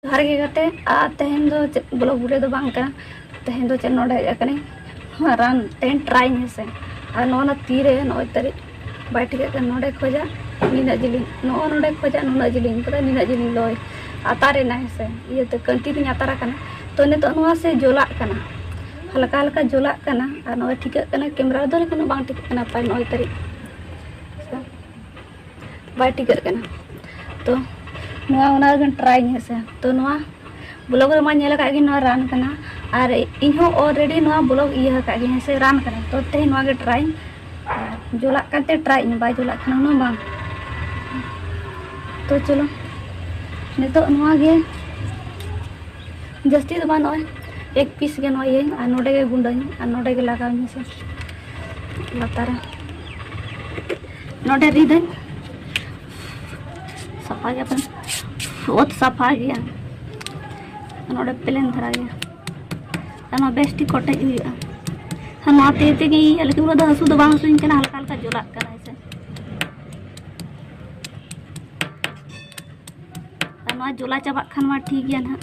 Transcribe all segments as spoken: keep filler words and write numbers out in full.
ᱡᱚᱦᱟᱨ ᱜᱮ ᱜᱟᱛᱮ, ᱟᱨ ᱛᱮᱦᱮᱧ ᱫᱚ ᱪᱮᱫ vlog video ᱫᱚ ᱵᱟᱝ ᱠᱟᱱᱟ᱾ ᱛᱮᱦᱮᱧ ᱫᱚ ᱪᱮᱫ, ᱱᱚᱰᱮ ᱦᱮᱡ ᱟᱠᱟᱱᱟᱹᱧ ᱱᱚᱣᱟ ᱨᱟᱱ ᱛᱮᱦᱮᱧ try ᱤᱧ ᱦᱮᱸᱥᱮ᱾ ᱟᱨ ᱱᱚᱣᱟ ᱱᱟ ᱛᱤᱨᱮ ᱱᱚᱜᱼᱚᱭ ᱛᱟᱹᱨᱤᱡ ᱵᱟᱭ ᱴᱷᱤᱠᱟᱹᱜ ᱠᱟᱱᱟ᱾ ᱱᱚᱰᱮ ᱠᱷᱚᱡᱟᱜ ᱱᱤᱱᱟᱹᱜ ᱡᱤᱞᱤᱧ, ᱱᱚᱜᱼᱚ ᱱᱚᱰᱮ ᱠᱷᱚᱡᱟᱜ ᱱᱩᱱᱟᱹᱜ ᱡᱤᱞᱤᱧ ᱠᱟᱫᱟ, ᱱᱤᱱᱟᱹᱜ ᱡᱤᱞᱤᱧ ᱞᱚᱭ ᱟᱛᱟᱨ ᱮᱱᱟ ᱦᱮᱸᱥᱮ, ᱤᱭᱟᱹᱛᱮ ᱠᱟᱹᱱᱴᱤ ᱛᱤᱧ ᱟᱛᱟᱨ ᱟᱠᱟᱱᱟ᱾ ᱛᱚ ᱱᱤᱛᱚᱜ ᱱᱚᱣᱟ ᱥᱮ ᱡᱚᱞᱟᱜ ᱠᱟᱱᱟ, ᱦᱟᱞᱠᱟ ᱦᱟᱞᱠᱟ ᱡᱚᱞᱟᱜ ᱠᱟᱱᱟ᱾ ᱟᱨ ᱱᱚᱜᱼᱚᱭ ᱴᱷᱤᱠᱟᱹᱜ ᱠᱟᱱᱟ camera ᱨᱮᱫᱚ, ᱞᱮᱠᱤᱱ ᱵᱟᱝ ᱴᱷᱤᱠᱟᱹᱜ ᱠᱟᱱᱟ ᱯᱟᱭ ᱱᱚᱜᱼᱚᱭ ᱛᱟᱹᱨᱤᱡ᱾ ᱵᱟᱭ ᱴᱷᱤᱠᱟᱹᱜ ᱠᱟᱱᱟ᱾ ᱛᱚ ᱱᱚᱣᱟ ᱚᱱᱟ ᱜᱮ try ᱤᱧ ᱦᱮᱸᱥᱮ᱾ ᱛᱚ ᱱᱚᱣᱟ vlog ᱨᱮᱢᱟ ᱧᱮᱞ ᱟᱠᱟᱫ ᱜᱮ ᱱᱚᱣᱟ ᱨᱟᱱ ᱠᱟᱱᱟ, ᱟᱨ ᱤᱧ ᱦᱚᱸ already ᱱᱚᱣᱟ vlog ᱤᱭᱟᱹ ᱟᱠᱟᱫ ᱜᱮ ᱦᱮᱸᱥᱮ, ᱨᱟᱱ ᱠᱟᱱᱟ᱾ ᱛᱚ ᱛᱮᱦᱮᱧ ᱱᱚᱣᱟ ᱜᱮ try ᱤᱧ, ᱟᱨ ᱡᱚᱞᱟᱜ ᱠᱟᱱᱛᱮ try ᱤᱧ, ᱵᱟᱭ ᱡᱚᱞᱟᱜ ᱠᱟᱱᱟ ᱩᱱᱟᱹᱜ ᱵᱟᱝ᱾ ᱛᱚ ᱪᱚᱞᱚ ᱱᱤᱛᱚᱜ ᱱᱚᱣᱟ ᱜᱮ ᱡᱟᱹᱥᱛᱤ ᱫᱚ ᱵᱟᱝ, ᱱᱚᱜᱼᱚᱭ ᱮᱠ piece ᱜᱮ ᱱᱚᱣᱟ ᱤᱭᱟᱹᱧ, ᱟᱨ ᱱᱚᱰᱮ ᱜᱮ ᱜᱩᱸᱰᱟᱹᱧ, ᱟᱨ ᱱᱚᱰᱮ ᱜᱮ ᱞᱟᱜᱟᱣ ᱤᱧ ᱥᱮ ᱞᱟᱛᱟᱨ ᱨᱮ᱾ ᱱᱚᱰᱮ ᱨᱤᱫᱟᱹᱧ, ᱥᱟᱯᱷᱟ ᱜᱮᱭᱟ ᱯᱟᱞᱮ, ᱚᱛ ᱥᱟᱯᱷᱟ ᱜᱮᱭᱟ᱾ ᱱᱚᱰᱮ plain ᱫᱷᱟᱨᱟ ᱜᱮᱭᱟ, ᱟᱨ ᱱᱚᱣᱟ ᱵᱮᱥ ᱴᱷᱤᱠ ᱠᱚᱴᱮᱡ ᱦᱩᱭᱩᱜᱼᱟ᱾ ᱟᱨ ᱱᱚᱣᱟ ᱛᱤ ᱛᱮᱜᱮ ᱤᱭᱟᱹ, ᱞᱮᱠᱤᱱ ᱩᱱᱟᱹᱜ ᱫᱚ ᱦᱟᱹᱥᱩ ᱫᱚ ᱵᱟᱝ ᱦᱟᱹᱥᱩᱧ ᱠᱟᱱᱟ, ᱦᱟᱞᱠᱟ ᱦᱟᱞᱠᱟ ᱡᱚᱞᱟᱜ ᱠᱟᱱᱟ ᱦᱮᱸᱥᱮ᱾ ᱟᱨ ᱱᱚᱣᱟ ᱡᱚᱞᱟ ᱪᱟᱵᱟᱜ ᱠᱷᱟᱱ ᱢᱟ ᱴᱷᱤᱠ ᱜᱮᱭᱟ ᱱᱟᱦᱟᱜ᱾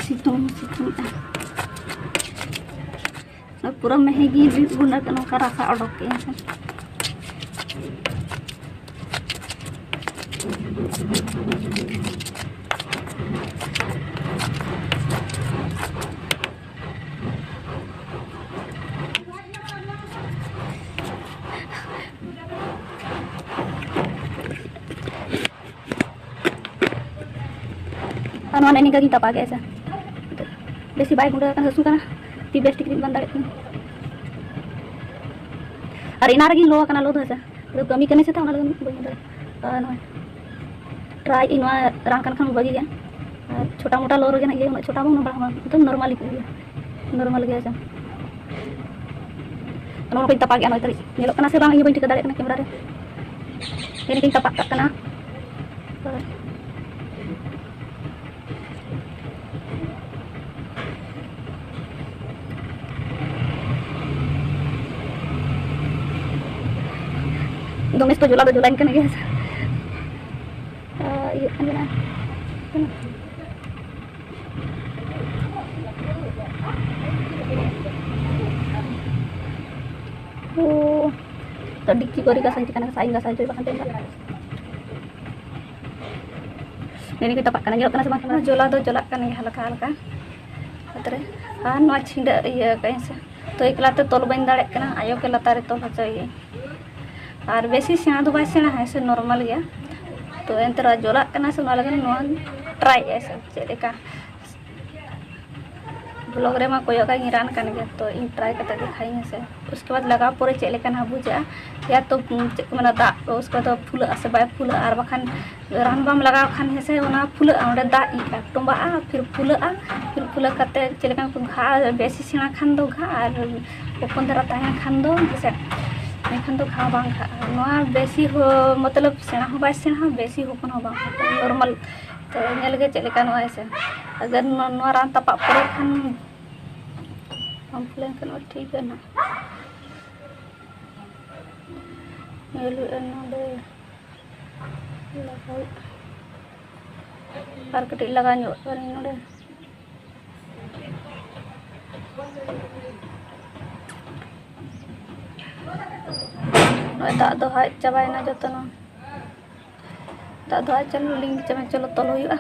ᱥᱤᱛᱩᱝ ᱥᱤᱛᱩᱝ ᱮᱜᱼᱟ᱾ ᱯᱩᱨᱟᱹ ᱢᱮᱦᱮ ᱜᱮ ᱨᱤᱫ ᱜᱩᱸᱰᱟᱹ ᱠᱟᱛᱮ ᱱᱚᱝᱠᱟ ᱨᱟᱥᱟ ᱚᱰᱚᱠ ᱠᱮᱜᱼᱟ ᱥᱮ᱾ ᱟᱨ ᱱᱚᱣᱟ ᱱᱤᱝᱠᱟ ᱜᱤᱧ ᱛᱟᱯᱟ ᱠᱮᱫᱼᱟ ᱥᱮ᱾ ᱵᱮᱥᱤ ᱵᱟᱭ ᱜᱩᱸᱰᱟᱹ ᱟᱠᱟᱱᱟ, ᱦᱟᱹᱥᱩ ᱠᱟᱱᱟ, ᱛᱤ ᱵᱮᱥ ᱴᱷᱤᱠ ᱨᱤᱫ ᱵᱟᱝ ᱫᱟᱲᱮᱭᱟᱜ ᱠᱟᱱᱟ᱾ ᱟᱨ ᱮᱱᱟᱝ ᱨᱮᱜᱮᱧ ᱞᱚ ᱟᱠᱟᱱᱟ, ᱞᱚ ᱫᱚ ᱦᱮᱸᱥᱮ᱾ ᱟᱫᱚ ᱠᱟᱹᱢᱤ ᱠᱟᱹᱢᱤ ᱥᱟᱛᱮ ᱚᱱᱟ ᱞᱟᱹᱜᱤᱫ ᱵᱟᱹᱧ ᱫᱟᱲᱮᱭᱟᱜᱼᱟ᱾ ᱟᱨ ᱱᱚᱜᱼᱚᱭ try ᱤᱧ, ᱱᱚᱣᱟ ᱨᱟᱱ ᱠᱟᱱ ᱠᱷᱟᱱ ᱵᱷᱟᱹᱜᱤ ᱜᱮᱭᱟ᱾ ᱟᱨ ᱪᱷᱳᱴᱟ ᱢᱳᱴᱟ ᱞᱚ ᱨᱮᱜᱮ ᱱᱟᱜ ᱤᱭᱟᱹ, ᱩᱱᱟᱹᱜ ᱪᱷᱳᱴᱟ ᱦᱚᱸ ᱩᱱᱟᱹᱜ ᱵᱟᱲᱟ ᱦᱚᱸ ᱵᱟᱝ, ᱮᱠᱫᱚᱢ normally ᱜᱮ ᱦᱩᱭᱩᱜᱼᱟ, normally ᱜᱮ ᱦᱮᱸᱥᱮ᱾ ᱱᱚᱣᱟ ᱠᱚᱧ ᱛᱟᱯᱟ ᱠᱮᱜᱼᱟ ᱱᱚᱜᱼᱚᱭ ᱛᱟᱹᱨᱤᱡ᱾ ᱧᱮᱞᱚᱜ ᱠᱟᱱᱟ ᱥᱮ ᱵᱟᱝ, ᱤᱧ ᱦᱚᱸ ᱵᱟᱹᱧ ᱴᱷᱤᱠᱟᱹ ᱫᱟᱲᱮᱭᱟᱜ ᱠᱟᱱᱟ camera ᱨᱮ᱾ ᱤᱧ ᱜᱤᱧ ᱛᱟᱯᱟᱜ ᱠᱟᱜ ᱠᱟᱱᱟ᱾ ᱫᱚᱢᱮ ᱛᱚ ᱡᱚᱞᱟ ᱫᱚ ᱡᱚᱞᱟᱧ ᱠᱟᱱ ᱜᱮᱭᱟ᱾ ᱟᱨ ᱤᱭᱟᱹᱜ ᱠᱟᱱ ᱜᱮᱭᱟ᱾ ᱳ, ᱛᱚ ᱰᱤᱠᱪᱤ ᱠᱚᱨᱮ ᱜᱷᱟᱥᱟᱧ ᱪᱤᱠᱟᱹᱱᱟ, ᱜᱷᱟᱥᱟᱧ ᱜᱷᱟᱥᱟᱣ ᱦᱚᱪᱚᱭ ᱵᱟᱠᱷᱟᱱ ᱫᱚ ᱤᱧ ᱫᱚ ᱱᱤᱭᱟᱹ ᱜᱮ ᱛᱟᱯᱟᱜ ᱠᱟᱱᱟ, ᱧᱮᱞᱚᱜ ᱠᱟᱱᱟ ᱥᱮ ᱵᱟᱝ? ᱡᱚᱞᱟ ᱫᱚ ᱡᱚᱞᱟᱜ ᱠᱟᱱ ᱜᱮᱭᱟ ᱦᱟᱞᱠᱟ ᱦᱟᱞᱠᱟ ᱦᱟᱛ ᱨᱮ᱾ ᱟᱨ ᱱᱚᱣᱟ ᱪᱷᱤᱸᱰᱟᱹ ᱤᱭᱟᱹ ᱠᱟᱜ ᱟᱹᱧ ᱥᱮ, ᱛᱚ ᱮᱠᱞᱟ ᱛᱮ ᱛᱚᱞ ᱵᱟᱹᱧ ᱫᱟᱲᱮᱭᱟᱜ ᱠᱟᱱᱟ, ᱟᱭᱳ ᱜᱮ ᱞᱟᱛᱟᱨ ᱨᱮ ᱛᱚᱞ ᱦᱚᱪᱚᱭᱮᱭᱟᱹᱧ᱾ ᱟᱨ ᱵᱮᱥᱤ ᱥᱮᱬᱟ ᱫᱚ ᱵᱟᱭ ᱥᱮᱬᱟ ᱦᱮᱸ ᱥᱮ, ᱱᱚᱨᱢᱟᱞ ᱜᱮᱭᱟ᱾ ᱛᱚ ᱮᱱᱛᱮ ᱨᱮᱦᱚᱸ ᱡᱚᱞᱟᱜ ᱠᱟᱱᱟ ᱥᱮ, ᱚᱱᱟ ᱞᱟᱹᱜᱤᱫ ᱱᱚᱣᱟᱧ ᱴᱨᱟᱭᱮᱫᱼᱟ ᱥᱮ ᱪᱮᱫ ᱞᱮᱠᱟ᱾ ᱵᱞᱚᱜ ᱨᱮᱢᱟ ᱠᱚᱭᱚᱜ ᱠᱟᱜ ᱜᱤᱧ ᱨᱟᱱ ᱠᱟᱱ ᱜᱮᱭᱟ, ᱛᱚ ᱤᱧ ᱴᱨᱟᱭ ᱠᱟᱛᱮ ᱫᱮᱠᱷᱟᱣᱤᱧ ᱦᱮᱸ ᱥᱮ᱾ ᱩᱥᱠᱮ ᱵᱟᱫᱽ ᱞᱟᱜᱟᱣ ᱯᱚᱨᱮ ᱪᱮᱫ ᱞᱮᱠᱟ ᱱᱟᱦᱟᱜ ᱵᱩᱡᱷᱟᱹᱜᱼᱟ, ᱭᱟ ᱛᱚ ᱪᱮᱫ ᱠᱚ ᱢᱮᱱᱟ, ᱫᱟᱜ ᱠᱚ, ᱩᱥᱠᱮ ᱵᱟᱫᱽ ᱯᱷᱩᱞᱟᱹᱜᱼᱟ ᱥᱮ ᱵᱟᱭ ᱯᱷᱩᱞᱟᱹᱜᱼᱟ, ᱟᱨ ᱵᱟᱠᱷᱟᱱ ᱨᱟᱱ ᱵᱟᱢ ᱞᱟᱜᱟᱣ ᱠᱷᱟᱱ ᱦᱮᱸ ᱥᱮ, ᱚᱱᱟ ᱯᱷᱩᱞᱟᱹᱜᱼᱟ, ᱚᱸᱰᱮ ᱫᱟᱜ ᱤᱭᱟᱹᱜᱼᱟ, ᱛᱚᱸᱵᱟᱜᱼᱟ, ᱯᱷᱤᱨ ᱯᱷᱩᱞᱟᱹᱜᱼᱟ, ᱯᱷᱤᱨ ᱯᱷᱩᱞᱟᱹ ᱠᱟᱛᱮ ᱪᱮᱫ ᱞᱮᱠᱟ ᱠᱚ ᱜᱷᱟᱜᱼᱟ, ᱵᱮᱥᱤ ᱥᱮᱬᱟ ᱠᱷᱟᱱ ᱫᱚ ᱜᱷᱟᱜᱼᱟ, ᱟᱨ ᱦᱚᱯᱚᱱ ᱫᱷᱟᱨᱟ ᱛᱟᱦᱮᱱ ᱠᱷᱟᱱ ᱫᱚ ᱦᱮᱸ ᱥᱮ, ᱮᱱᱠᱷᱟᱱ ᱫᱚ ᱜᱷᱟᱣ ᱵᱟᱝ ᱜᱷᱟᱜᱼᱟ᱾ ᱱᱚᱣᱟ ᱵᱮᱥᱤ ᱦᱚᱸ ᱢᱚᱛᱞᱚᱵ ᱥᱮᱬᱟ ᱦᱚᱸ ᱵᱟᱭ ᱥᱮᱬᱟ, ᱵᱮᱥᱤ ᱦᱚᱯᱚᱱ ᱦᱚᱸ ᱵᱟᱝ ᱦᱚᱯᱚᱱ, ᱱᱚᱨᱢᱟᱞ᱾ ᱛᱚ ᱧᱮᱞ ᱜᱮ ᱪᱮᱫ ᱞᱮᱠᱟ ᱱᱚᱣᱟ ᱦᱮᱸ ᱥᱮ᱾ ᱟᱜᱟᱨ ᱱᱚᱣᱟ, ᱱᱚᱣᱟ ᱨᱟᱱ ᱛᱟᱯᱟᱜ ᱯᱚᱨᱮ ᱠᱷᱟᱱ ᱵᱟᱢ ᱯᱷᱩᱞᱟᱹᱣ ᱮᱱᱠᱷᱟᱱ ᱢᱟ ᱴᱷᱤᱠ ᱜᱮᱭᱟ ᱱᱟᱦᱟᱜ᱾ ᱧᱮᱞ ᱦᱩᱭᱩᱜᱼᱟ ᱱᱚᱰᱮ᱾ ᱞᱟᱜᱟᱣ ᱦᱩᱭᱩᱜᱼᱟ᱾ ᱟᱨ ᱠᱟᱹᱴᱤᱡ ᱞᱟᱜᱟᱣ ᱧᱚᱜ ᱠᱟᱹᱱᱟᱹᱧ ᱱᱚᱰᱮ᱾ ᱱᱚᱜᱼᱚᱭ ᱫᱟᱜ ᱫᱚ ᱦᱟᱸᱡ ᱪᱟᱵᱟᱭᱮᱱᱟ ᱡᱚᱛᱚ ᱱᱚᱣᱟ᱾ ᱫᱟᱜ ᱫᱚ ᱦᱟᱸᱡ ᱪᱟᱵᱟ, ᱞᱤᱸᱜᱤ ᱪᱟᱵᱟ, ᱪᱚᱞᱚ ᱛᱚᱞ ᱦᱩᱭᱩᱜᱼᱟ᱾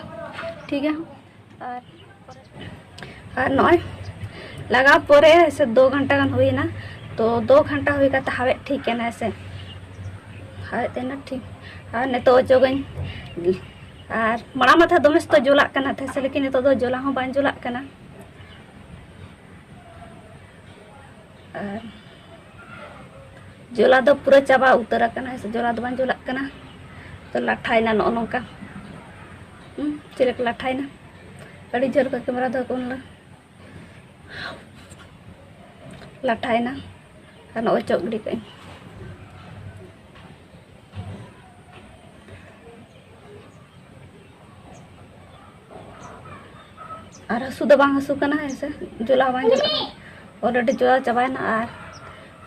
ᱴᱷᱤᱠ ᱜᱮᱭᱟ᱾ ᱟᱨ, ᱟᱨ ᱱᱚᱜᱼᱚᱭ ᱞᱟᱜᱟᱣ ᱯᱚᱨᱮ ᱥᱮ ᱫᱩ ᱜᱷᱚᱱᱴᱟ ᱜᱟᱱ ᱦᱩᱭᱮᱱᱟ᱾ ᱛᱚ ᱫᱩ ᱜᱷᱚᱱᱴᱟ ᱦᱩᱭ ᱠᱟᱛᱮ ᱦᱟᱣᱮᱫ ᱴᱷᱤᱠ ᱮᱱᱟ ᱥᱮ, ᱦᱟᱣᱮᱫ ᱮᱱᱟ ᱴᱷᱤᱠ᱾ ᱟᱨ ᱱᱤᱛᱚᱜ ᱚᱪᱚᱜᱟᱹᱧ᱾ ᱟᱨ ᱢᱟᱲᱟᱝ ᱢᱟ ᱛᱟᱦᱮᱸ ᱫᱚᱢᱮ ᱥᱚᱠᱛᱚ ᱡᱚᱞᱟᱜ ᱠᱟᱱᱟ ᱛᱟᱦᱮᱸ ᱥᱮ, ᱞᱮᱠᱤᱱ ᱱᱤᱛᱚᱜ ᱫᱚ ᱡᱚᱞᱟ ᱦᱚᱸ ᱵᱟᱝ ᱡᱚᱞᱟᱜ ᱠᱟᱱᱟ᱾ ᱟᱨ ᱡᱚᱞᱟ ᱫᱚ ᱯᱩᱨᱟᱹ ᱪᱟᱵᱟ ᱩᱛᱟᱹᱨ ᱟᱠᱟᱱᱟ, ᱦᱮᱸ ᱥᱮ, ᱡᱚᱞᱟ ᱫᱚ ᱵᱟᱝ ᱡᱚᱞᱟᱜ ᱠᱟᱱᱟ᱾ ᱛᱚ ᱞᱟᱴᱷᱟᱭᱮᱱᱟ ᱱᱚᱜᱼᱚ ᱱᱚᱝᱠᱟ᱾ ᱦᱩᱸ, ᱪᱮᱫ ᱞᱮᱠᱟ ᱞᱟᱴᱷᱟᱭᱮᱱᱟ? ᱟᱹᱰᱤ ᱡᱳᱨ ᱠᱚ ᱠᱮᱢᱮᱨᱟ ᱫᱚ ᱠᱚ ᱞᱟᱴᱷᱟᱭᱮᱱᱟ᱾ ᱟᱨ ᱱᱚᱜᱼᱚᱭ ᱚᱪᱚᱜ ᱜᱤᱰᱤ ᱠᱟᱜ ᱟᱹᱧ᱾ ᱟᱨ ᱦᱟᱹᱥᱩ ᱫᱚ ᱵᱟᱝ ᱦᱟᱹᱥᱩ ᱠᱟᱱᱟ ᱦᱮᱸ ᱥᱮ, ᱡᱚᱞᱟ ᱦᱚᱸ ᱵᱟᱝ ᱡᱚᱞᱟᱜ ᱠᱟᱱᱟ, already ᱡᱚᱞᱟ ᱪᱟᱵᱟᱭᱮᱱᱟ᱾ ᱟᱨ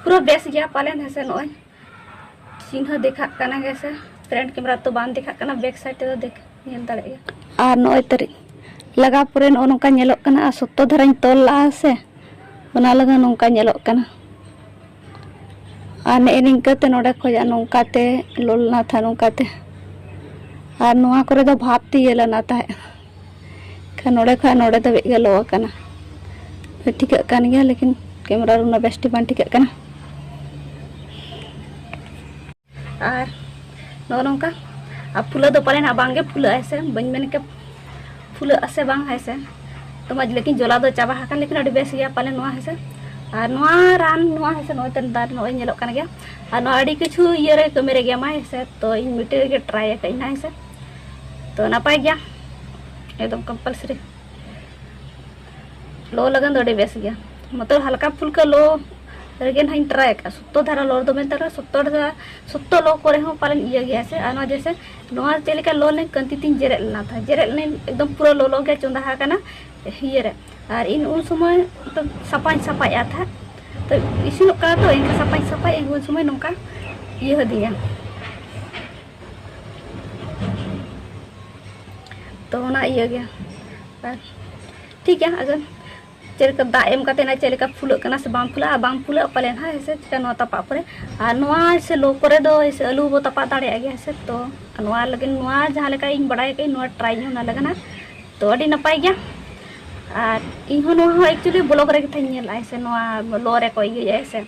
ᱯᱩᱨᱟᱹ ᱵᱮᱥ ᱜᱮᱭᱟ ᱯᱟᱞᱮᱱ ᱦᱮᱸ ᱥᱮ, ᱱᱚᱜᱼᱚᱭ ᱪᱤᱱᱦᱟᱹ ᱫᱮᱠᱷᱟᱜ ᱠᱟᱱᱟ ᱦᱮᱸ ᱥᱮ, front camera ᱛᱚ ᱵᱟᱝ ᱫᱮᱠᱷᱟᱜ ᱠᱟᱱᱟ, back side ᱛᱮᱫᱚ ᱫᱮᱠᱷ ᱧᱮᱞ ᱫᱟᱲᱮᱭᱟᱜ ᱜᱮᱭᱟ᱾ ᱟᱨ ᱱᱚᱜᱼᱚᱭ ᱛᱟᱹᱨᱤᱡ ᱞᱟᱜᱟᱣ ᱯᱚᱨᱮ ᱱᱚᱜᱼᱚ ᱱᱚᱝᱠᱟ ᱧᱮᱞᱚᱜ ᱠᱟᱱᱟ, ᱟᱨ ᱥᱚᱠᱛᱚ ᱫᱷᱟᱨᱟᱧ ᱛᱚᱞ ᱞᱟᱜᱼᱟ ᱥᱮ, ᱚᱱᱟ ᱞᱟᱹᱜᱤᱫ ᱱᱚᱝᱠᱟ ᱧᱮᱞᱚᱜ ᱠᱟᱱᱟ᱾ ᱟᱨ ᱱᱮᱜᱼᱮ ᱱᱤᱝᱠᱟᱹ ᱛᱮ ᱱᱚᱰᱮ ᱠᱷᱚᱡᱟᱜ ᱱᱚᱝᱠᱟ ᱛᱮ ᱞᱚ ᱞᱮᱱᱟ ᱛᱟᱦᱮᱸᱫ, ᱱᱚᱝᱠᱟ ᱛᱮ᱾ ᱟᱨ ᱱᱚᱣᱟ ᱠᱚᱨᱮ ᱫᱚ ᱵᱷᱟᱯ ᱛᱮ ᱤᱭᱟᱹ ᱞᱮᱱᱟ ᱛᱟᱦᱮᱸᱫ, ᱠᱷᱟᱱ ᱱᱚᱰᱮ ᱠᱷᱚᱡ ᱱᱚᱰᱮ ᱫᱷᱟᱹᱵᱤᱡ ᱜᱮ ᱞᱚ ᱟᱠᱟᱱᱟ᱾ ᱴᱷᱤᱠᱟᱹᱜ ᱠᱟᱱ ᱜᱮᱭᱟ, ᱞᱮᱠᱤᱱ camera ᱨᱮ ᱩᱱᱟᱹᱜ ᱵᱮᱥ ᱴᱷᱤᱠ ᱵᱟᱝ ᱴᱷᱤᱠᱟᱹᱜ ᱠᱟᱱᱟ᱾ ᱟᱨ ᱱᱚᱜᱼᱚ ᱱᱚᱝᱠᱟ, ᱟᱨ ᱯᱷᱩᱞᱟᱹ ᱫᱚ ᱯᱟᱞᱮᱱ ᱦᱟᱸᱜ ᱵᱟᱝᱜᱮ ᱯᱷᱩᱞᱟᱹᱜᱼᱟ ᱦᱮᱸ ᱥᱮ, ᱵᱟᱹᱧ ᱢᱮᱱ ᱠᱮᱫ ᱯᱷᱩᱞᱟᱹᱜ ᱟᱥᱮ ᱵᱟᱝ ᱦᱮᱸ ᱥᱮ᱾ ᱛᱚ ᱢᱚᱡᱽ, ᱞᱮᱠᱤᱱ ᱡᱚᱞᱟ ᱫᱚ ᱪᱟᱵᱟ ᱟᱠᱟᱱ, ᱞᱮᱠᱤᱱ ᱟᱹᱰᱤ ᱵᱮᱥ ᱜᱮᱭᱟ ᱯᱟᱞᱮ ᱱᱚᱣᱟ ᱦᱮᱸ ᱥᱮ᱾ ᱟᱨ ᱱᱚᱣᱟ ᱨᱟᱱ, ᱱᱚᱣᱟ ᱦᱮᱸ ᱥᱮ, ᱱᱚᱜᱼᱚᱭ ᱛᱟᱦᱮᱱ ᱫᱟᱨᱮ ᱱᱚᱜᱼᱚᱭ ᱧᱮᱞᱚᱜ ᱠᱟᱱ ᱜᱮᱭᱟ᱾ ᱟᱨ ᱱᱚᱣᱟ ᱟᱹᱰᱤ ᱠᱤᱪᱷᱩ ᱤᱭᱟᱹ ᱨᱮ ᱠᱟᱹᱢᱤ ᱨᱮᱜᱮ ᱮᱢᱟᱭ ᱦᱮᱸ ᱥᱮ᱾ ᱛᱚ ᱤᱧ ᱢᱤᱫᱴᱮᱡ ᱨᱮᱜᱮ try ᱟᱠᱟᱫ ᱤᱧ ᱦᱮᱸ ᱥᱮ᱾ ᱛᱚ ᱱᱟᱯᱟᱭ ᱜᱮᱭᱟ, ᱮᱠᱫᱚᱢ compulsory᱾ ᱞᱚ ᱞᱟᱹᱜᱤᱫ ᱫᱚ ᱟᱹᱰᱤ ᱵᱮᱥ ᱜᱮᱭᱟ, ᱢᱚᱛᱞᱚᱵ ᱦᱟᱞᱠᱟ ᱯᱷᱩᱞᱠᱟ ᱞᱚ ᱨᱮᱜᱮ ᱱᱟᱦᱟᱜ ᱤᱧ try ᱟᱠᱟᱫᱼᱟ᱾ ᱥᱚᱠᱛᱚ ᱫᱷᱟᱨᱟ ᱞᱚ ᱫᱚ ᱢᱮᱱ ᱛᱟᱨᱟ, ᱥᱚᱠᱛᱚ ᱫᱷᱟᱨᱟ, ᱥᱚᱠᱛᱚ ᱞᱚ ᱠᱚᱨᱮ ᱦᱚᱸ ᱯᱟᱞᱮᱱ ᱤᱭᱟᱹ ᱜᱮᱭᱟ ᱥᱮ᱾ ᱟᱨ ᱱᱚᱣᱟ ᱡᱮᱭᱥᱮ, ᱱᱚᱣᱟ ᱪᱮᱫ ᱞᱮᱠᱟ ᱞᱚ ᱞᱮᱱ, ᱠᱟᱹᱱᱛᱤ ᱛᱤᱧ ᱡᱮᱨᱮᱫ ᱞᱮᱱᱟ ᱛᱟᱦᱮᱸᱫ, ᱡᱮᱨᱮᱫ ᱞᱮᱱᱟᱹᱧ ᱮᱠᱫᱚᱢ ᱯᱩᱨᱟᱹ ᱞᱚᱞᱚ ᱜᱮ ᱪᱚᱸᱫᱟ ᱟᱠᱟᱱᱟ ᱤᱭᱟᱹ ᱨᱮ᱾ ᱟᱨ ᱤᱧ ᱩᱱ ᱥᱚᱢᱚᱭ ᱛᱚ ᱥᱟᱯᱷᱟᱧ ᱥᱟᱯᱷᱟᱭᱮᱫᱼᱟ ᱛᱟᱦᱮᱸᱫ, ᱛᱚ ᱤᱥᱤᱱᱚᱜ ᱠᱟᱱᱟ ᱛᱚ, ᱮᱱᱠᱷᱟᱱ ᱥᱟᱯᱷᱟᱧ ᱥᱟᱯᱷᱟᱭᱮᱫ, ᱩᱱ ᱥᱚᱢᱚᱭ ᱱᱚᱝᱠᱟ ᱤᱭᱟᱹ ᱦᱟᱹᱫᱤᱧᱟ᱾ ᱛᱚ ᱚᱱᱟ ᱤᱭᱟᱹ ᱜᱮ᱾ ᱟᱨ ᱴᱷᱤᱠ ᱜᱮᱭᱟ, ᱟᱫᱚ ᱪᱮᱫ ᱞᱮᱠᱟ ᱫᱟᱜ ᱮᱢ ᱠᱟᱛᱮ ᱱᱟ ᱪᱮᱫ ᱞᱮᱠᱟ ᱯᱷᱩᱞᱟᱹᱜ ᱠᱟᱱᱟ ᱥᱮ ᱵᱟᱝ ᱯᱷᱩᱞᱟᱹᱜᱼᱟ, ᱵᱟᱝ ᱯᱷᱩᱞᱟᱹᱜᱼᱟ ᱯᱟᱞᱮᱱ ᱦᱟᱸᱜ, ᱦᱮᱸ ᱥᱮ, ᱪᱤᱠᱟ ᱱᱚᱣᱟ ᱛᱟᱯᱟᱜ ᱯᱚᱨᱮ᱾ ᱟᱨ ᱱᱚᱣᱟ ᱥᱮ ᱞᱚ ᱠᱚᱨᱮ ᱫᱚ ᱥᱮ ᱟᱹᱞᱩ ᱵᱚ ᱛᱟᱯᱟᱜ ᱫᱟᱲᱮᱭᱟᱜ ᱜᱮᱭᱟ, ᱦᱮᱸ ᱥᱮ᱾ ᱛᱚ ᱱᱚᱣᱟ ᱞᱟᱹᱜᱤᱫ, ᱱᱚᱣᱟ ᱡᱟᱦᱟᱸ ᱞᱮᱠᱟ ᱤᱧ ᱵᱟᱲᱟᱭ ᱠᱟᱜ ᱤᱧ, ᱱᱚᱣᱟ try ᱤᱧ ᱚᱱᱟ ᱞᱟᱹᱜᱤᱫ ᱦᱟᱸᱜ᱾ ᱛᱚ ᱟᱹᱰᱤ ᱱᱟᱯᱟᱭ ᱜᱮᱭᱟ᱾ ᱟᱨ ᱤᱧ ᱦᱚᱸ ᱱᱚᱣᱟ ᱦᱚᱸ actually vlog ᱨᱮᱜᱮ ᱛᱟᱦᱮᱸᱧ ᱧᱮᱞ ᱞᱟᱜᱼᱟ, ᱦᱮᱸ ᱥᱮ, ᱱᱚᱣᱟ ᱞᱚ ᱨᱮᱠᱚ ᱤᱭᱟᱹᱭᱟ, ᱦᱮᱸ ᱥᱮ᱾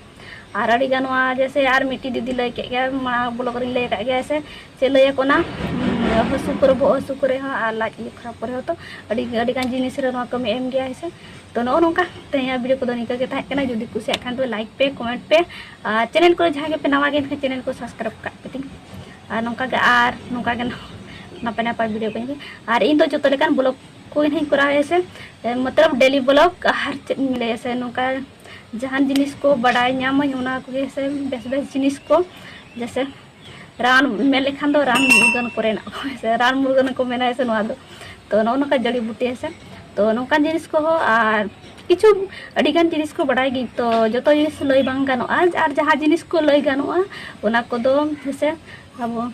ᱟᱨ ᱟᱹᱰᱤ ᱜᱟᱱ ᱱᱚᱣᱟ ᱡᱮᱭᱥᱮ ᱟᱨ ᱢᱤᱫᱴᱤᱡ ᱫᱤᱫᱤ ᱞᱟᱹᱭ ᱠᱮᱫ ᱜᱮᱭᱟ, ᱢᱟᱲᱟᱝ vlog ᱨᱤᱧ ᱞᱟᱹᱭ ᱟᱠᱟᱫ ᱜᱮᱭᱟ, ᱦᱮᱸ ᱥᱮ, ᱪᱮᱫ ᱞᱟᱹᱭ ᱟᱠᱚ ᱚᱱᱟ, ᱩᱸ, ᱦᱟᱹᱥᱩ ᱠᱚᱨᱮ, ᱵᱚᱦᱚᱜ ᱦᱟᱹᱥᱩ ᱠᱚᱨᱮ ᱦᱚᱸ ᱟᱨ ᱞᱟᱡ ᱤᱭᱟᱹ ᱠᱷᱟᱨᱟᱯ ᱠᱚᱨᱮ ᱦᱚᱸ, ᱛᱚ ᱟᱹᱰᱤ, ᱟᱹᱰᱤ ᱜᱟᱱ ᱡᱤᱱᱤᱥ ᱨᱮ ᱱᱚᱣᱟ ᱠᱟᱹᱢᱤ ᱮᱢ ᱜᱮᱭᱟ, ᱦᱮᱸ ᱥᱮ᱾ ᱛᱚ ᱱᱚᱜᱼᱚ ᱱᱚᱝᱠᱟ ᱛᱮᱦᱮᱧᱟᱜ video ᱠᱚᱫᱚ ᱱᱤᱝᱠᱟᱹ ᱜᱮ ᱛᱟᱦᱮᱸ ᱠᱟᱱᱟ᱾ ᱡᱩᱫᱤ ᱠᱩᱥᱤᱭᱟᱜ ᱠᱷᱟᱱ ᱯᱮ like ᱯᱮ, comment ᱯᱮ, ᱟᱨ channel ᱠᱚᱨᱮ ᱡᱟᱦᱟᱸᱭ ᱜᱮᱯᱮ ᱱᱟᱣᱟ ᱜᱮᱭᱟ ᱮᱱᱠᱷᱟᱱ channel ᱠᱚ subscribe ᱠᱟᱜ ᱯᱮ ᱛᱤᱧ᱾ ᱟᱨ ᱱᱚᱝᱠᱟ ᱜᱮ, ᱟᱨ ᱱᱚᱝᱠᱟ ᱜᱮ ᱱᱟᱯᱟᱭ ᱱᱟᱯᱟᱭ video ᱠᱚ ᱧᱮᱞ᱾ ᱟᱨ ᱤᱧ ᱫᱚ ᱡᱚᱛᱚ ᱞᱮᱠᱟᱱ vlog ᱠᱚᱜᱮ ᱱᱟᱦᱟᱜ ᱤᱧ ᱠᱚᱨᱟᱣᱟ, ᱦᱮᱸ ᱥᱮ, ᱮ, ᱢᱚᱛᱞᱚᱵ daily vlog᱾ ᱟᱨ ᱪᱮᱫ ᱤᱧ ᱞᱟᱹᱭᱟ ᱥᱮ, ᱱᱚᱝᱠᱟ ᱡᱟᱦᱟᱱ ᱡᱤᱱᱤᱥ ᱠᱚ ᱵᱟᱰᱟᱭ ᱧᱟᱢᱟᱹᱧ, ᱚᱱᱟ ᱠᱚᱜᱮ ᱥᱮ, ᱵᱮᱥ ᱵᱮᱥ ᱡᱤᱱᱤᱥ ᱠᱚ, ᱡᱮᱭᱥᱮ ᱨᱟᱱ ᱢᱮᱱ ᱞᱮᱠᱷᱟᱱ ᱫᱚ ᱨᱟᱱ ᱢᱩᱨᱜᱟᱹᱱ ᱠᱚᱨᱮᱱᱟᱜ ᱠᱚ, ᱦᱮᱸ ᱥᱮ, ᱨᱟᱱ ᱢᱩᱨᱜᱟᱹᱱ ᱠᱚ ᱢᱮᱱᱟ, ᱦᱮᱸ ᱥᱮ, ᱱᱚᱣᱟ ᱫᱚ᱾ ᱛᱚ ᱱᱚᱜᱼᱚ ᱱᱚᱝᱠᱟ ᱡᱟᱹᱲᱤ ᱵᱩᱴᱤ, ᱦᱮᱸ ᱥᱮ᱾ ᱛᱚ ᱛᱚ ᱱᱚᱝᱠᱟᱱ ᱡᱤᱱᱤᱥ ᱠᱚᱦᱚᱸ ᱟᱨ ᱠᱤᱪᱷᱩ ᱟᱹᱰᱤᱜᱟᱱ ᱡᱤᱱᱤᱥ ᱠᱚ ᱵᱟᱰᱟᱭ ᱜᱮ, ᱛᱚ ᱡᱚᱛᱚ ᱡᱤᱱᱤᱥ ᱞᱟᱹᱭ ᱵᱟᱝ ᱜᱟᱱᱚᱜᱼᱟ᱾ ᱟᱨ ᱡᱟᱦᱟᱸ ᱡᱤᱱᱤᱥ ᱠᱚ ᱞᱟᱹᱭ ᱜᱟᱱᱚᱜᱼᱟ ᱚᱱᱟ ᱠᱚᱫᱚ ᱦᱮᱸᱥᱮ ᱟᱵᱚ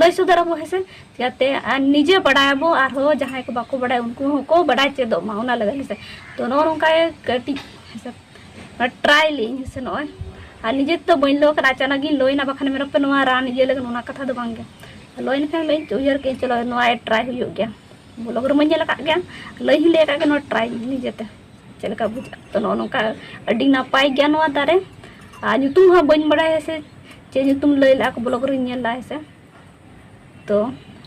ᱞᱟᱹᱭ ᱥᱚᱫᱚᱨ ᱟᱵᱚ ᱦᱮᱸᱥᱮ, ᱪᱤᱠᱟᱹᱛᱮ ᱟᱨ ᱱᱤᱡᱮ ᱵᱟᱰᱟᱭ ᱟᱵᱚ, ᱟᱨᱦᱚᱸ ᱡᱟᱦᱟᱸᱭ ᱠᱚ ᱵᱟᱠᱚ ᱵᱟᱰᱟᱭᱟ ᱩᱱᱠᱩ ᱦᱚᱸᱠᱚ ᱵᱟᱰᱟᱭ ᱪᱮᱫᱚᱜ ᱢᱟ, ᱚᱱᱟ ᱞᱟᱹᱜᱤᱫ ᱦᱮᱸᱥᱮ᱾ ᱛᱚ ᱱᱚᱜᱼᱚ ᱱᱚᱝᱠᱟ ᱜᱮ ᱠᱟᱹᱴᱤᱡ ᱦᱮᱸᱥᱮ ᱴᱨᱟᱭ ᱞᱮᱜᱼᱟᱹᱧ ᱦᱮᱸᱥᱮ ᱱᱚᱜᱼᱚᱭ᱾ ᱟᱨ ᱱᱤᱡᱮ ᱛᱮᱫᱚ ᱵᱟᱹᱧ ᱞᱟᱹᱭ ᱠᱟᱱᱟ, ᱟᱪᱟᱱᱟᱠ ᱜᱤᱧ ᱞᱟᱹᱭᱱᱟ, ᱵᱟᱠᱷᱟᱱ ᱢᱮᱱᱟᱯᱮ ᱱᱚᱣᱟ ᱨᱟᱱ ᱤᱭᱟᱹ ᱞᱟᱹᱜᱤᱫ ᱚᱱᱟ ᱠᱟᱛᱷᱟ ᱫᱚ ᱵᱟᱝ ᱜᱮ᱾ ᱞᱟᱹᱭ ᱞᱮᱠᱷᱟᱱ ᱞᱟᱹᱭ ᱩᱭᱦᱟᱹᱨ ᱠᱮᱜᱼᱟᱹᱧ ᱪᱚᱞᱚ ᱱᱚᱣᱟ ᱴᱨᱟᱭ ᱦᱩᱭᱩᱜ ᱜᱮᱭᱟ᱾ ᱵᱞᱚᱜ ᱨᱮ ᱵᱟᱹᱧ ᱧᱮᱞ ᱟᱠᱟᱫ ᱜᱮᱭᱟ, ᱞᱟᱹᱭ ᱦᱚᱸᱧ ᱞᱟᱹᱭ ᱟᱠᱟᱫ ᱜᱮᱭᱟ ᱱᱚᱣᱟ ᱴᱨᱟᱭ ᱱᱤᱡᱮᱛᱮ ᱪᱮᱫ ᱞᱮᱠᱟ ᱵᱩᱡᱷᱟᱹᱜᱼᱟ᱾ ᱛᱚ ᱱᱚᱜᱼᱚ ᱱᱚᱝᱠᱟ ᱟᱹᱰᱤ ᱱᱟᱯᱟᱭ ᱜᱮᱭᱟ ᱱᱚᱣᱟ ᱫᱟᱨᱮ᱾ ᱟᱨ ᱧᱩᱛᱩᱢ ᱦᱚᱸ ᱵᱟᱹᱧ ᱵᱟᱲᱟᱭᱟ ᱥᱮ ᱪᱮᱫ ᱧᱩᱛᱩᱢ ᱞᱟᱹᱭ ᱞᱮᱫᱼᱟ ᱠᱚ, ᱵᱞᱚᱜ ᱨᱤᱧ ᱧᱮᱞ ᱞᱮᱫᱼᱟ ᱦᱮᱸᱥᱮ᱾ ᱛᱚ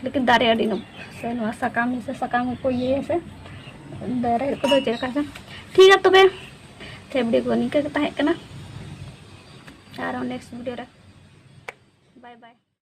ᱞᱮᱠᱤᱱ ᱫᱟᱨᱮ ᱟᱹᱰᱤ ᱱᱟᱯ-, ᱥᱮ ᱱᱚᱣᱟ ᱥᱟᱠᱟᱢ ᱥᱮ ᱥᱟᱠᱟᱢ ᱜᱮᱠᱚ ᱤᱭᱟᱹᱭᱟ ᱥᱮ ᱫᱟᱨᱮ ᱠᱚᱫᱚ ᱪᱮᱫ ᱞᱮᱠᱟ ᱪᱚᱝ᱾ ᱴᱷᱤᱠ ᱜᱮᱭᱟ ᱛᱚᱵᱮ, ᱛᱮᱦᱮᱧ ᱵᱷᱤᱰᱤᱭᱳ ᱠᱚ ᱱᱤᱝᱠᱟᱹ ᱜᱮ ᱛᱟᱦᱮᱸ ᱠᱟᱱᱟ᱾ ᱟᱨᱦᱚᱸ ᱱᱮᱠᱥᱴ ᱵᱷᱤᱰᱤᱭᱳ ᱨᱮ ᱵᱟᱭ ᱵᱟᱭ᱾